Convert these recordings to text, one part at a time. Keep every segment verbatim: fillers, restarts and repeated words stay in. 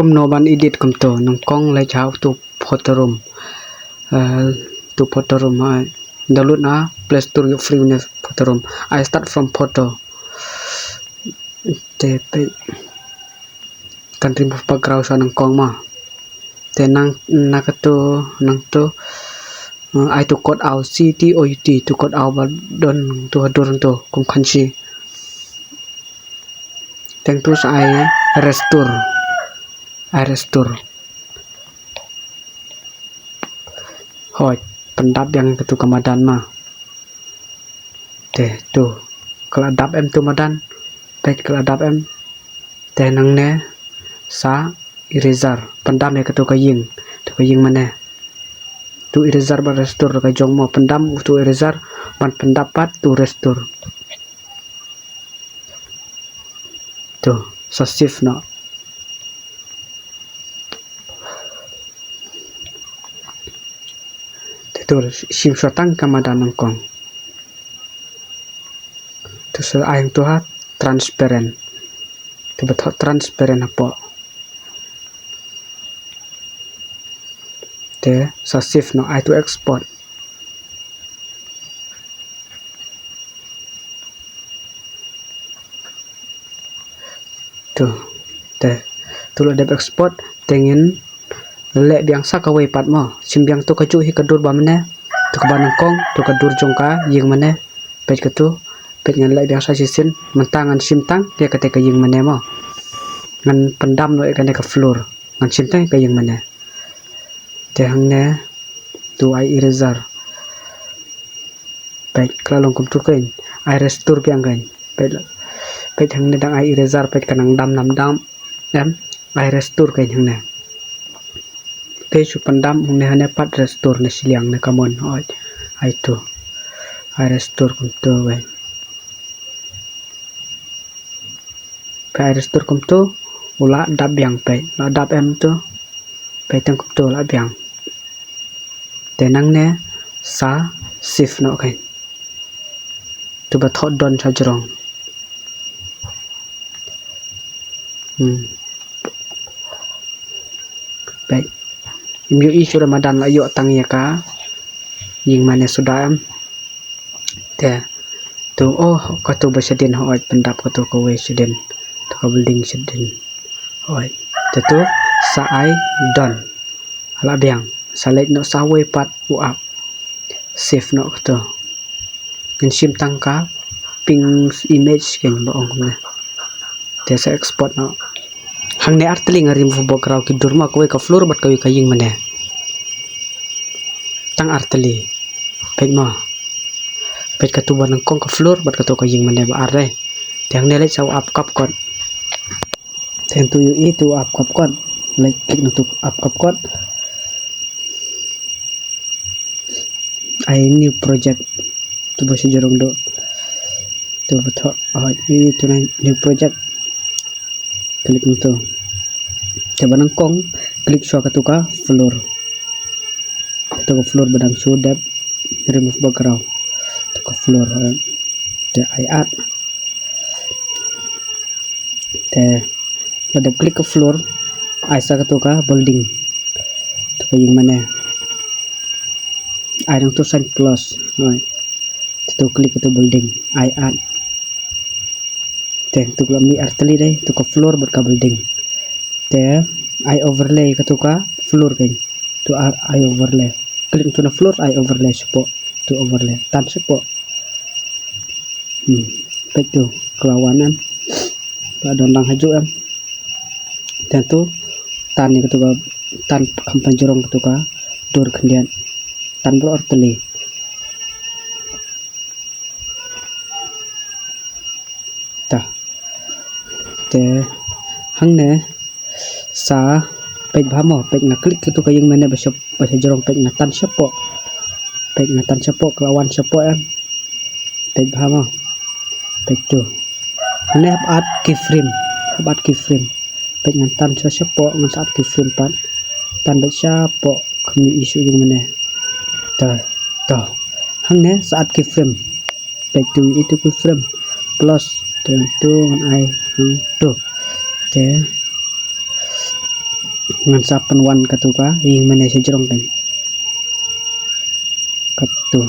Kumno ban edit kumto, nyngkong leit ha uto photo room. Eh, uto photo room, ai download na Play Store ïoh free ne photo room. Ai start from photo. Te peit kan remove background sha nyngkong ma. Te nang na kato nangto, eh, ai to cut out, C T O U T, to cut out ba don to hadur to kum khansi. Teng to sa ai restore. Ai restore. Hoi, pyndap biang kato ka madan ma. Te to ka la dap em to madan. Peit ka la dap em. Te nangne sa eraser, pyndam ïa kato ka ïing, to ka ïing mane. To eraser bad restore ka jong mo, pyndam to eraser ban pyndap pat to restore. To sa save noh. Te to shim shuwa tang ka madan nyngkong. To sa ai to ha transparent. To ba thoh transparent hapoh. Te sa save noh, ai to export. To te to la dep export te ngin leh biang sa kawei pat mo. Shim biang to kajuh hi ka dur ba mane, to kaba nyngkong, to ka dur jong ka ïing mane. Peit kato, peit ngan leh biang sa shisien, mynta ngan shim tang ïa kata ka ïing mane mo. Ngan pyndam noh ïa kane ka floor, ngan shim tang ïa ka ïing mane. Te hangne to ai eraser. Peit ka la long kumto kein, ai restore biang kein. Peit la, peit hangne dang ai eraser, peit ka nang dam nam dam. Em, ai restore kein hangne. Te shu pyndam hangne, hangne pat restore ne shiliang ne kamon, hoi. Ai to. Ai restore kumto kein. Peit ai restore kumto, u la dap biang peit, la dap em to. Peit tang kumto la biang. Te nangne sa save noh kein. To ba thoh done sha jrong. Hmm. Peit. Ym ïohi shuh re madan, la ïoh tang ïa ka ïing mane suda em. Te to, oh, kato ba shadien, hoi, pyndap kato kawei shadien. To ka building shadien. Hoi. Te to sa ai done. La biang, sa leit noh sa wei pat u app. Save noh kato. Ngan shim tang ka pink image kein ba ong kumne. Te sa export noh. Hangne artylli nga remove background ki dur ma, kawei ka floor bad kawei ka ïing mane. Tang artylli. Peit ma. Peit kato ba nyngkong ka floor bad kato ka ïing mane ba ar re. Te hangne leit sa u app CapCut. Te to ïohi to app CapCut. Leit click na to app CapCut. Ai new project. To ba shu jrong doh. To ba thoh, ah, ïohi to na new project. Click na to. Te ba nyngkong, click shuwa kato ka floor. Kato ka floor ba dang shu dep remove background. To ka floor, eh. Te ai add. Te la dep click ka floor, ai sa kato ka building. To ka ïing mane. Ai nangto sign plus. Hoi. Te to click kato building. Ai add. Te to la mih artylli dei, to ka floor bad ka building. Te ai overlay kato ka floor kein. To ai, ai overlay. Click to na floor, ai overlay shapoh. To overlay. Tan shapoh. Hmm. Peit to, ka la wan em. Ka la don lang hajuh em. Te to tan ïa kato ka, tan kham pynjrong kato ka dur khyndiat. Tan baroh artylli. Ta. Te hangne sa peit bha mo, peit nga click kato ka ïing mane ba sha, ba sha jrong, peit nga tan shapoh. Peit nga tan shapoh, ka la wan shapoh em. Peit bha mo. Peit to. Hangne hap add keyframe, hap add keyframe. Peit ngan tan sha shapoh, ngan sa add keyframe pat. Tan beit shapoh, kham ïohi shuh ïing mane. Ta, ta. Hangne sa add keyframe. Peit to, ïohi to keyframe. Plus, te to ngan ai hangto. Te Ngan sa pynwan katu ka ïing mane sha jrong kan. Katu.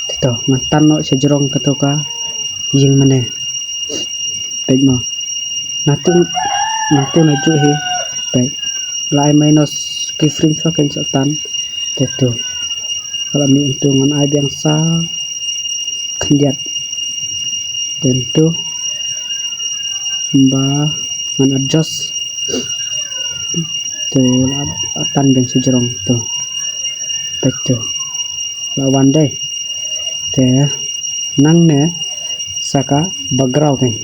Te to, ngan tan noh sha jrong katu ka ïing mane. Peit mo. Natu, natu na ju hi. Peit. La ai minus keyframe shuwa kan sa tan. Te tu. Ka la mih tu ngan ai biang sa khyndiat. Te tu. Ba ngan adjust. Tu la, la tan biang sha jrong tu. Peit tu. La wan dei. Te nangne sa ka background kan.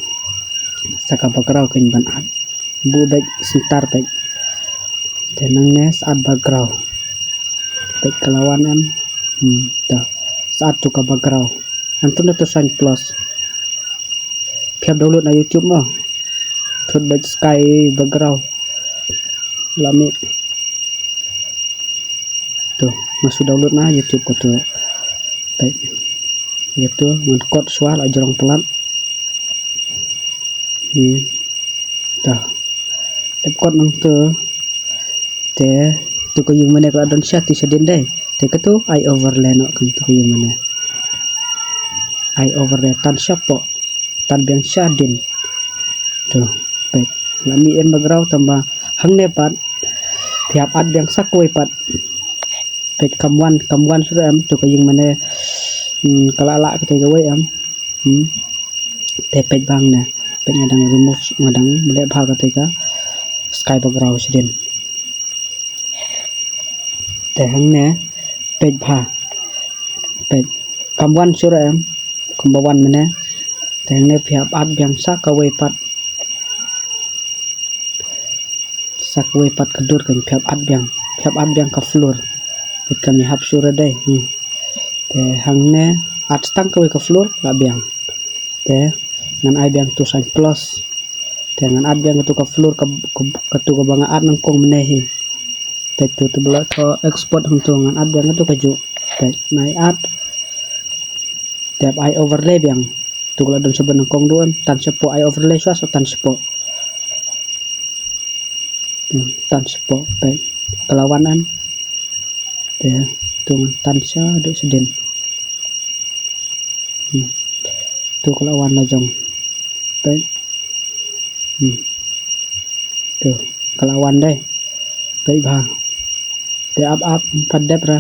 Sa ka background kan ban add. Buh beit center beit. Te nangne sa add background. Beit ka la wan em. Hmm, to. Sa add tu ka background. Nangtu na tu sign plus. Phi hap download na YouTube mo. Thut beit sky background. La mih. Tu, nga shu download na YouTube katu. Peit. Katu, ngan kot shuwa la jrong palat. Hmm. Dah. Tep kot nangtu. Te, tu ka ïing mane ka la don sha ti sha dien dei. Te katu, ai overlay noh kan tu ka ïing mane. Ai overlay tan shapoh. Tan biang sha dien. Tu, peit. La mih em background tangba hangne pat. Phi hap add biang sa kawei pat. Peit kam wan, kam wan shuh em, tu ka ïing mane, hmm, ka la lah katei kawei em. Hmm. Te peit ba hangne. Peit nga dang remove, nga dang leh bha katei ka sky background sha dien. Te hangne, peit bha. Peit kam wan shuh em, kumba wan mane. Te hangne phi hap add biang sa kawei pat. Sa kawei pat ka dur kan phi hap add biang. Phi hap add biang ka floor. Peit kam ïahap shuh re dei. Hmm. Te hangne add tang kawei ka floor la biang. Te ngan ai biang tu sign plus. Te ngan add biang katu ka floor ka, ka, katu kaba nga add nyngkong mynne hi. Te tu tu ba la thoh export hangtu ngan add biang katu kajuh. Te ngan ai add. Te ai overlay biang. Tu ka la don shabar nyngkong duh em, tan shapoh ai overlay shuwa sa tan shapoh. Hmm, tan shapoh, peit. Ka la wan em. Te, tu ngan tan shaduh sha dien. Hmm. Tu ka la wan la jong. Peit. Hmm. Tu, ka la wan dei. Peit bha. Te ap ap pat dep ra.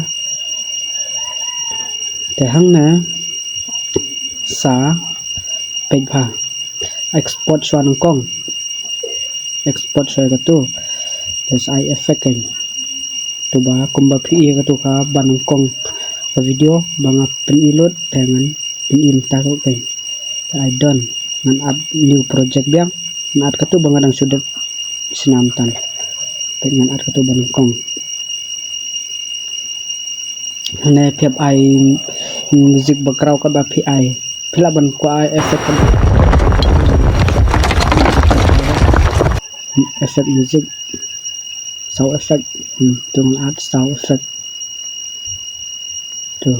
Te hangne sa peit bha. Export shuwa nyngkong. Export shuwa katu. Te sa ai effect kan. Tu ba kumba phi ïa katu ka ba nyngkong ka video ba nga pyni lut te ngan pyni mynta ka kan. Te ai done ngan add new project biang. Ngan add katu ba nga dang shu dep snam tan. Te ngan add katu ba nyngkong. Hangne phi hap ai music background katba phi ai. Phi lah ban kwah ai effect kan. Effect music. Sound effect. Hmm, tu ngan add sound effect. Tu.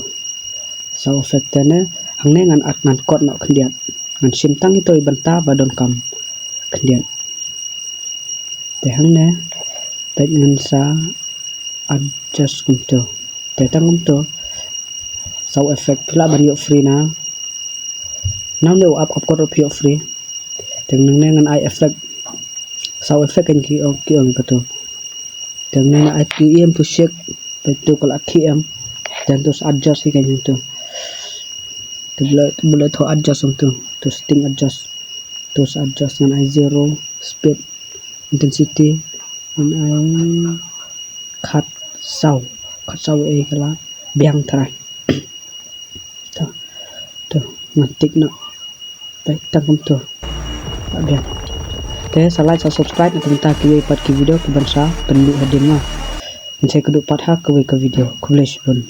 Sound effect te ne. Hangne ngan add ngan kot noh khyndiat. Ngan shim tang ito i bynta ba donkam khyndiat. Te hangne, peit ngan sa adjust kumto. Te tang kumto, sound effect phi lah ban ïoh free na. Namar ne u ap kap kot ruh phi ïoh free. Te nangne ngan ai effect. Sound effect kan ki ong, ki ong kato. Te nangne ai ki em to shake. Peit to ka la ki em. Te to sa adjust hi kan to. Te bule, bule to adjust to. To setting adjust. To sa adjust ngan ai zero, speed, intensity, ngan ai khatsaw, khatsaw ei ka la biang trai. To, to, ngan tik noh. Peit tang kumto. La biang. Te sa like, sa subscribe, na ka bynta kiwei pat ki video kiban sa pynmih hadien ma. Ngin sa ïakynduh pat ha kawei ka video. Khublei shibun.